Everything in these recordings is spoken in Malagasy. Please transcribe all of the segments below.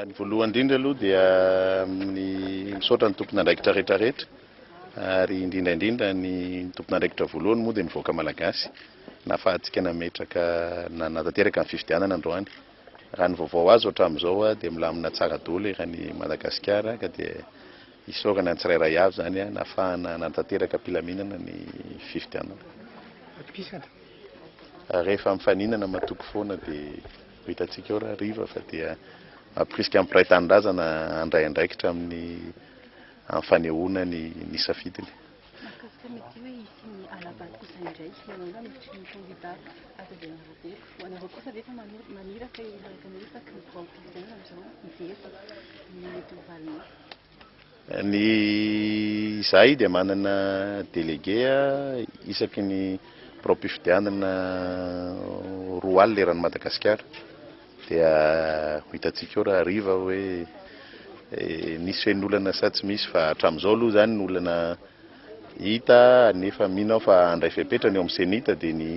Ny voalohany indrindra aloha dia ny misaotra ny tompon'andraikitra rehetrarehetra ary indrindra indrindra ny tompon'andraikitra voalohany moa dia ny vahoaka malagasy nahafahantsika nametraka nanatanteraka ny fifidianana androany. Raha ny vaovao azo hatramin'izao dia milamina tsara daholo eran'i Madagasikara ka dia isaorana ny tsirairay avy izany nahafahana nanatanteraka am-pilaminana ny fifidianana. Rehefa mifaninana matoky foana dia ho hitantsika eo rahariva fa dia mampirisika ny mpiray tanindrazana handray andraikitra amin'ny amin'ny fanehoana ny ny safidiny. Mahakasika mety hoe hisy ny hala-bato kosa indray, manao ahoana ny hevitry ny kandida Rajaonarivelo? Ho anareo kosa ve efa maniraka iraka ny isaky ny biraom-pifidianana amin'izao mijery ny mety ho valiny eo? Ny izahay dia manana délégué isaky ny biraom-pifidianana 20 eran'i Madagasikara. Dia ho hitantsika eo rahariva hoe nisy ve ny olana sa tsy misy fa hatramin'izao aloha izany ny olana hita nefa mino aho fa handray fepetra ny eo amin'ny CENIT dia ny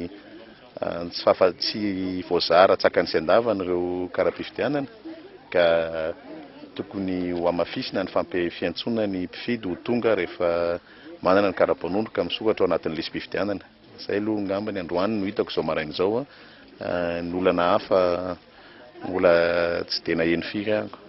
tsy fahafa tsy voazara tsakany sy andavany ireo kara-pifidianana ka tokony ho hamafisina ny fampi- fiantsoana ny mpifidy ho tonga rehefa manana ny kara-panondro ka misoratra ao anatin'ny lisi-pifidianana. Izay aloha angamba ny androany no hitako izao maraina izao. Ny olana hafa mbola tsy dia naheno firy aho.